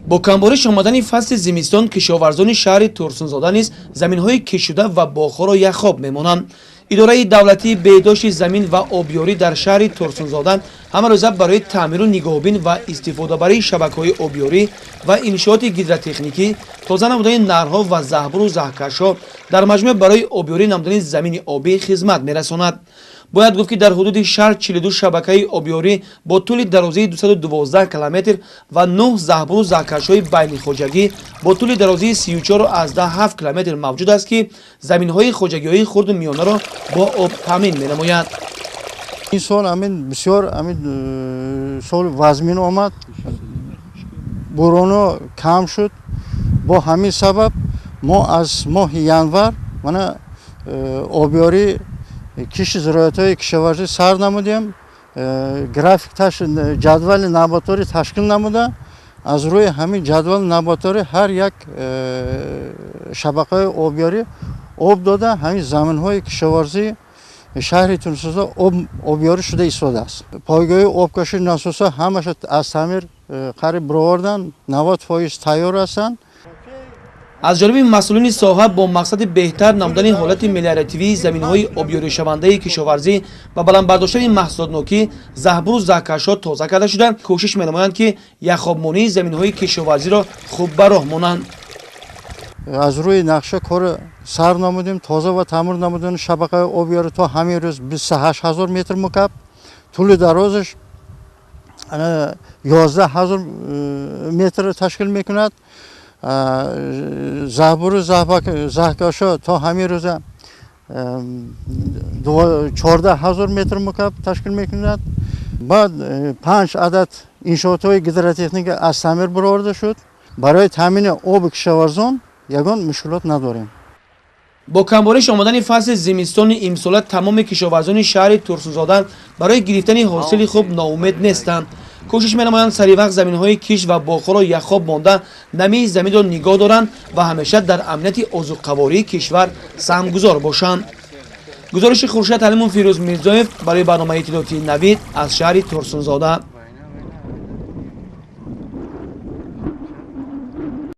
Бо камбориш омадани фасли зимистон кишоварзони шаҳри Турсунзода низ заминҳои кишуда ва боғҳоро яхоб мемонанд. Идораи давлатии беҳдошти замин ва обёрӣ дар шаҳри Турсунзода ҳамарӯза барои таъмиру нигоҳубин ва истифодабарии шабакаҳои обёрӣ ва иншооти гидротехникӣ, тоза намудани наҳрҳо ва заҳбуру заҳкашҳо, дар маҷмӯъ барои обёрӣ намудани замини обӣ хизмат мерасонад. Бояд гуфт, ки дар ҳудуди шаҳр 42 шабакаи обёрӣ бо тӯли дарозии 212 километр ва 9 заҳбуру заҳкашҳои байнихоҷагӣ бо тӯли дарозии 34,7 километр мавҷуд аст, ки заминҳои хоҷагиҳои хурду миёнаро бо об таъмин менамояд. Ин сол ҳамин бисёр ҳамин сол вазмин омад, бӯроно кам шуд. Бо ҳамин сабаб мо аз моҳи январ мана обёрӣ кишти зироатҳои кишоварзӣ сар намудем. График, ҷадвали навбатдорӣ ташкил намуда, аз рӯи ҳамин ҷадвали навбатдорӣ ҳар як шабакаи обёрӣ об дода, ҳамин заминҳои кишоварзии шаҳри Турсунзода обёрӣ шуда истодааст. Пойгоҳи обкашии насоса ҳамаша аз таъмир қариб бировардан, 90% тайёр ҳастанд. Аз ҷониби масъулини соҳа бо мақсади беҳтар намудани ҳолати мелиоративии заминҳои обёришавандаи кишоварзӣ ва баланд бардоштани маҳсулотнокӣ заҳбуру заҳкашҳо тоза карда шуда, кӯшиш менамоянд, ки яхобмонии заминҳои кишоварзиро хуб ба роҳ монанд. Аз рӯи нақша кор сар намудем. Тоза ва таъмир намудани шабакаи обёрӣ то ҳамин рӯз 28 000 метр мукаб, тӯли дарозаш 11 000 метр ташкил мекунад. Заҳбуру заҳкашҳо то ҳамин рӯза 14 000 метр мукаб ташкил мекунад. Баъд панҷ адад иншоотҳои гидротехника аз таъмир бароварда шуд. Барои таъмини оби кишоварзон ягон мушкилот надорем. Бо камбориш омадани фасли зимистони имсола тамоми кишоварзони шаҳри Турсунзода барои гирифтани ҳосили хуб ноумед нестанд. Кӯшиш менамоянд, саривақт заминҳои кишт ва боғҳоро яхоб монда, намии заминро нигоҳ доранд ва ҳамеша дар амнияти озуқавории кишвар саҳмгузор бошанд. Гузориши Хуршед Ҳалимов, Фирӯз Мирзоев барои барномаи иттилоотии «Навид» аз шаҳри Турсунзода.